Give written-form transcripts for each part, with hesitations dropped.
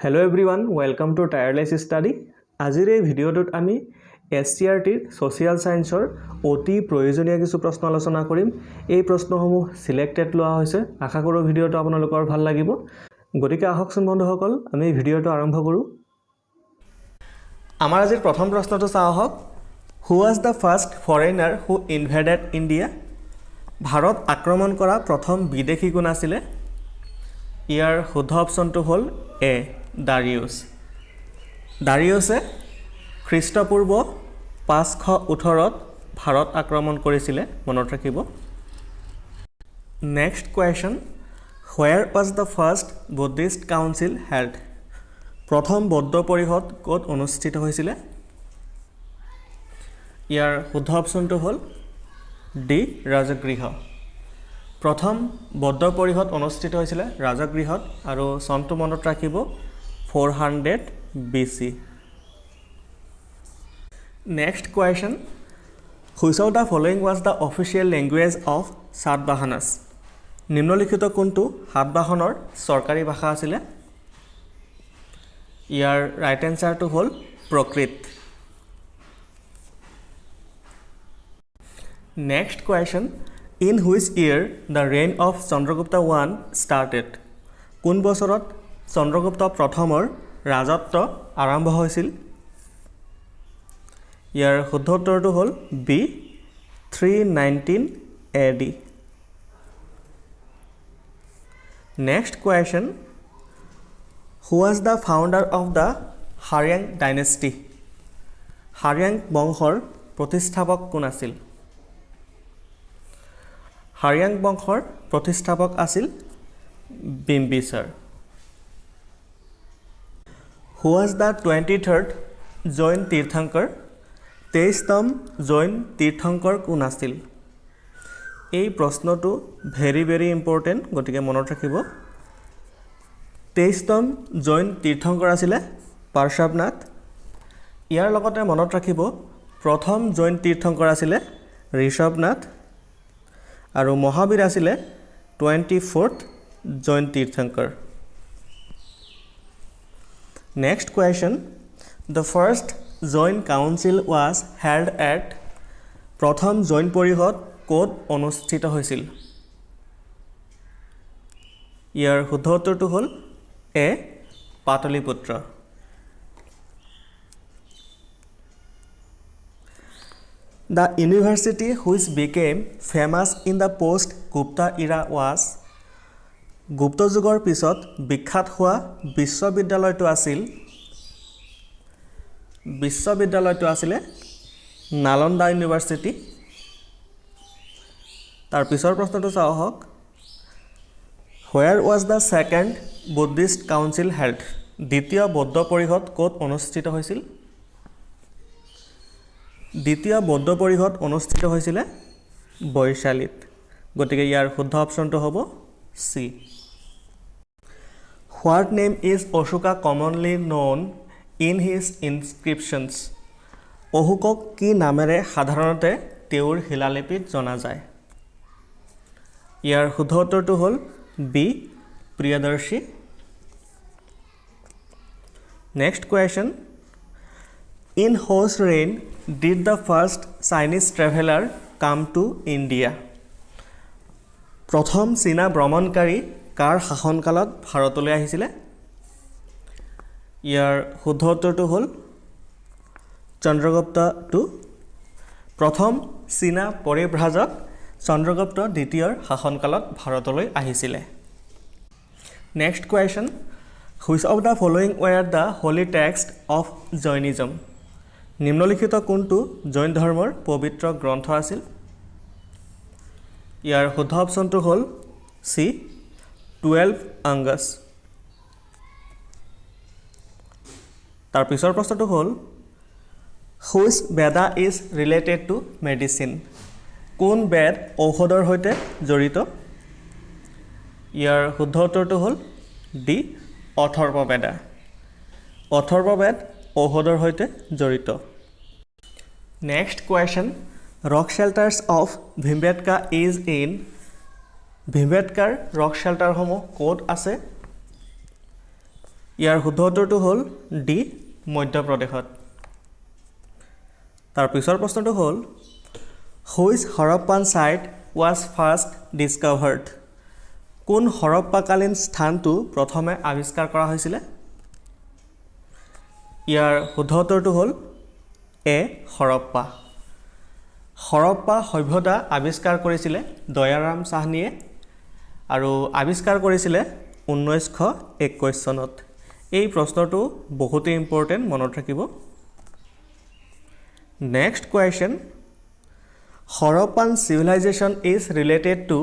Hello everyone, welcome to Tireless Study. আজিৰ এই ভিডিঅ'টোত আমি এছ চি আৰ টিৰ ছ'চিয়েল ছায়েন্সৰ অতি প্ৰয়োজনীয় কিছু প্ৰশ্ন আলোচনা কৰিম। এই প্ৰশ্নসমূহ চিলেক্টেড লোৱা হৈছে। আশা কৰোঁ ভিডিঅ'টো আপোনালোকৰ ভাল লাগিব। গতিকে আহকচোন বন্ধুসকল, আমি ভিডিঅ'টো আৰম্ভ কৰোঁ। আমাৰ আজিৰ প্ৰথম প্ৰশ্নটো চাওঁ আহক। Who was the first foreigner who invaded India? Bharat আক্ৰমণ কৰা প্ৰথম বিদেশী কোন আছিলে? ইয়াৰ শুদ্ধ অপশ্যনটো হ'ল এ, দাৰিউছ। দাৰিউছে খ্ৰীষ্টপূৰ্ব 518ত ভাৰত আক্ৰমণ কৰিছিলে, মনত ৰাখিব। Next question, where was the first Buddhist council held? প্ৰথম বৌদ্ধ পৰিষদ ক'ত অনুষ্ঠিত হৈছিলে? ইয়াৰ শুদ্ধ অপশ্যনটো হ'ল ডি, ৰাজগৃহ। প্ৰথম বৌদ্ধ পৰিষদ অনুষ্ঠিত হৈছিলে ৰাজগৃহত আৰু চনটো মনত ৰাখিব, 400 BC। Next question, which of the following was the official language of Satavahanas? নিম্নলিখিত কোনটো সাতবাহনৰ চৰকাৰী ভাষা আছিলে? ইয়াৰ ৰাইট এনচাৰটো হ'ল প্ৰকৃত। Next question, in which year the reign of Chandragupta I started? কোন বছৰত চন্দ্ৰগুপ্ত প্ৰথমৰ ৰাজত্ব আৰম্ভ হৈছিল? ইয়াৰ শুদ্ধ উত্তৰটো হ'ল B, 319 AD। Next question, who was the founder of the Haryanka dynasty? Haryanka বংশৰ প্ৰতিষ্ঠাপক কোন আছিল? হাৰিয়াং বংশৰ প্ৰতিষ্ঠাপক আছিল Bimbisara. Who was the 23rd Jain Tirthankar? 23তম Jain তীৰ্থংকৰ কোন আছিল? এই প্ৰশ্নটো ভেৰি ভেৰি ইম্পৰ্টেণ্ট, গতিকে মনত ৰাখিব। 23তম জৈন তীৰ্থংকৰ আছিলে পাৰ্শ্বনাথ। ইয়াৰ লগতে মনত ৰাখিব, প্ৰথম জৈন তীৰ্থংকৰ আছিলে ঋষভনাথ আৰু মহাবীৰ আছিলে 24th Jain Tirthankar. Next question, the first Jain council was held at? প্ৰথম জৈন পৰিষদ ক'ত অনুষ্ঠিত হৈছিল? ইয়াৰ শুদ্ধ উত্তৰটো হ'ল এ, Pataliputra. The university which became famous in the post Gupta era was? গুপ্ত যুগৰ পিছত বিখ্যাত হোৱা বিশ্ববিদ্যালয়টো আছিলে নালন্দা ইউনিভাৰ্চিটি। তাৰ পিছৰ প্ৰশ্নটো চাওঁ আহক। Where was the second Buddhist council held? দ্বিতীয় বৌদ্ধ পৰিষদ ক'ত অনুষ্ঠিত হৈছিল? দ্বিতীয় বৌদ্ধ পৰিষদ অনুষ্ঠিত হৈছিলে বৈশালীত। গতিকে ইয়াৰ শুদ্ধ অপশ্যনটো হ'ব C. What name is Ashoka commonly known in his inscriptions? অশোকক কি নামেৰে সাধাৰণতে তেওঁৰ শিলালিপিত জনা যায়? ইয়াৰ শুদ্ধ উত্তৰটো হ'ল B, Priyadarshi. Next question, in whose reign did the first Chinese traveller come to India? প্ৰথম চীনা ভ্ৰমণকাৰী কাৰ শাসনকালত ভাৰতলৈ আহিছিলে? ইয়াৰ শুদ্ধ উত্তৰটো হ'ল চন্দ্ৰগুপ্ত টু। প্ৰথম চীনা পৰিভ্ৰাজক চন্দ্ৰগুপ্ত দ্বিতীয়ৰ শাসনকালত ভাৰতলৈ আহিছিলে। Next question, which of the following were the holy text of Jainism? নিম্নলিখিত কোনটো জৈন ধৰ্মৰ পবিত্ৰ গ্ৰন্থ আছিল? ইয়াৰ শুদ্ধ অপশ্যনটো হ'ল চি, 12 আংগাছ। তাৰ পিছৰ প্ৰশ্নটো হ'ল, which Veda is related to medicine? কোন বেদ ঔষধৰ সৈতে জড়িত? ইয়াৰ শুদ্ধ উত্তৰটো হ'ল ডি, অথৰ্ব বেদা। অথৰ্ব বেদ ঔষধৰ সৈতে জড়িত। Next question, rock shelters of Bhimbetka is in? ভীমবেটকাৰ rock শ্বেল্টাৰসমূহ ক'ত আছে? ইয়াৰ শুদ্ধ উত্তৰটো হ'ল ডি, মধ্যপ্ৰদেশত। তাৰ পিছৰ প্ৰশ্নটো হ'ল, Which Harappan site was first discovered? কোন হৰপ্পাকালীন স্থানটো প্ৰথমে আৱিষ্কাৰ কৰা হৈছিলে? ইয়াৰ শুদ্ধ উত্তৰটো হ'ল এ, হৰপ্পা। হৰপ্পা সভ্যতা আৱিষ্কাৰ কৰিছিলে দয়াৰাম চাহনীয়ে আৰু আৱিষ্কাৰ কৰিছিলে 1921 চনত। এই প্ৰশ্নটো বহুতেই ইম্পৰ্টেণ্ট, মনত ৰাখিব। Next question, Harappan civilization is related to?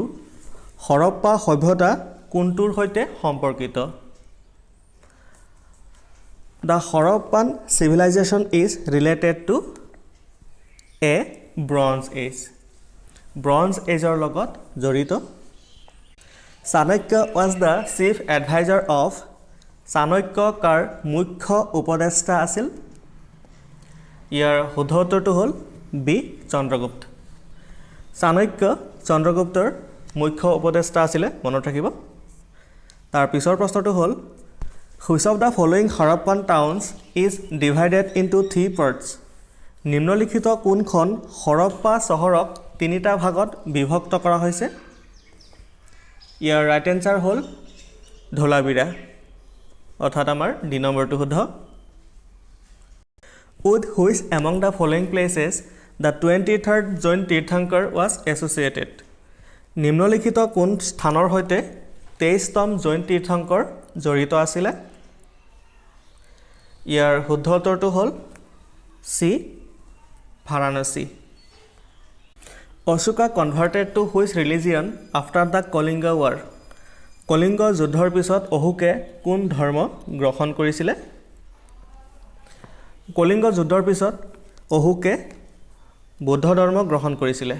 Harappa সভ্যতা কোনটোৰ সৈতে সম্পৰ্কিত? The Harappan civilization is related to A, Bronze Age. Bronze এজৰ লগত জড়িত। Chanakya was the chief adviser of? Chanakya কাৰ মুখ্য উপদেষ্টা আছিল? ইয়াৰ শুদ্ধ উত্তৰটো হ'ল বি, চন্দ্ৰগুপ্ত। চাণক্য চন্দ্ৰগুপ্তৰ মুখ্য উপদেষ্টা আছিলে, মনত ৰাখিব। তাৰ পিছৰ প্ৰশ্নটো হ'ল, Which of the following Harappan towns is divided into three parts? নিম্নলিখিত কোনখন হৰপ্পা চহৰক তিনিটা ভাগত বিভক্ত কৰা হৈছে? ইয়াৰ ৰাইট এনচাৰ হ'ল ধোলাবিৰা, অৰ্থাৎ আমাৰ ডি নম্বৰটো শুদ্ধ। With which among the following places the 23rd Jain Tirthankar was associated? নিম্নলিখিত কোন স্থানৰ সৈতে 23তম জৈন তীৰ্থংকৰ জড়িত আছিলে? ইয়াৰ শুদ্ধ উত্তৰটো হ'ল C, Varanasi. Ashoka converted to which religion after the Kalinga War? Kalinga যুদ্ধৰ পিছত অশোকে কোন ধৰ্ম গ্ৰহণ কৰিছিলে? কলিংগ যুদ্ধৰ পিছত অশোকে বৌদ্ধ ধৰ্ম গ্ৰহণ কৰিছিলে।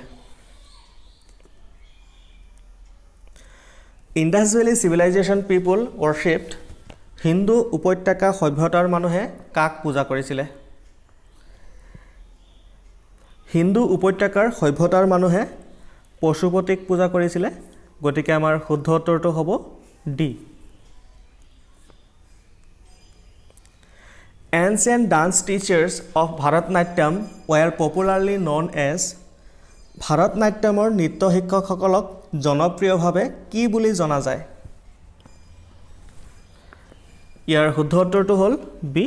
Indus Valley Civilization people worshipped? Sindhu উপত্যকা সভ্যতাৰ মানুহে কাক পূজা কৰিছিলে? সিন্ধু উপত্যকাৰ সভ্যতাৰ মানুহে পশুপতিক পূজা কৰিছিলে। গতিকে আমাৰ শুদ্ধ উত্তৰটো হ'ব D. Ancient dance teachers of Bharatanatyam were popularly known as? ভাৰতনাট্যমৰ নৃত্য শিক্ষকসকলক জনপ্ৰিয়ভাৱে কি বুলি জনা যায়? ইয়াৰ শুদ্ধ উত্তৰটো হ'ল বি,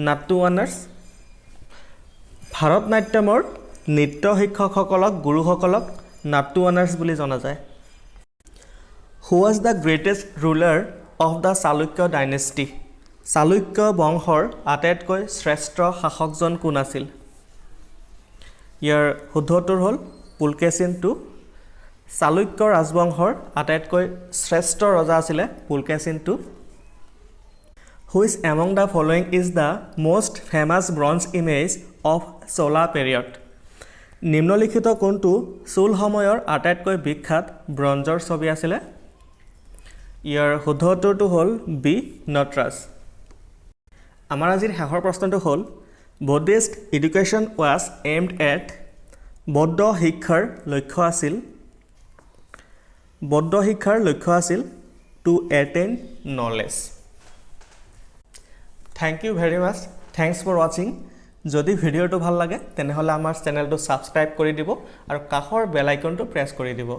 নাট্যৱানাৰ্ছ। ভাৰতনাট্যমৰ নৃত্য শিক্ষকসকলক, গুৰুসকলক নাট্যৱানাৰ্ছ বুলি জনা যায়। Who was the greatest ruler of the Chalukya dynasty? Chalukya বংশৰ আটাইতকৈ শ্ৰেষ্ঠ শাসকজন কোন আছিল? ইয়াৰ শুদ্ধ উত্তৰ হ'ল পুলকেশিন টু। চালুক্য ৰাজবংশৰ আটাইতকৈ শ্ৰেষ্ঠ ৰজা আছিলে Pulakeshin two. Which among the following is the most famous bronze image of Chola period? নিম্নলিখিত কোনটো চোল সময়ৰ আটাইতকৈ বিখ্যাত ব্ৰঞ্জৰ ছবি আছিলে? ইয়াৰ শুদ্ধ উত্তৰটো হ'ল বি, নটৰাজ। আমাৰ আজিৰ শেষৰ প্ৰশ্নটো হ'ল, Buddhist education was aimed at? বৌদ্ধ শিক্ষাৰ লক্ষ্য আছিল? বৌদ্ধ শিক্ষাৰ লক্ষ্য আছিল to attain knowledge. Thank you very much, thanks for watching. যদি ভিডিঅ'টো ভাল লাগে, তেনেহ'লে আমাৰ চেনেলটো ছাবস্ক্ৰাইব কৰি দিব আৰু কাষৰ বেল আইকনটো প্ৰেছ কৰি দিব।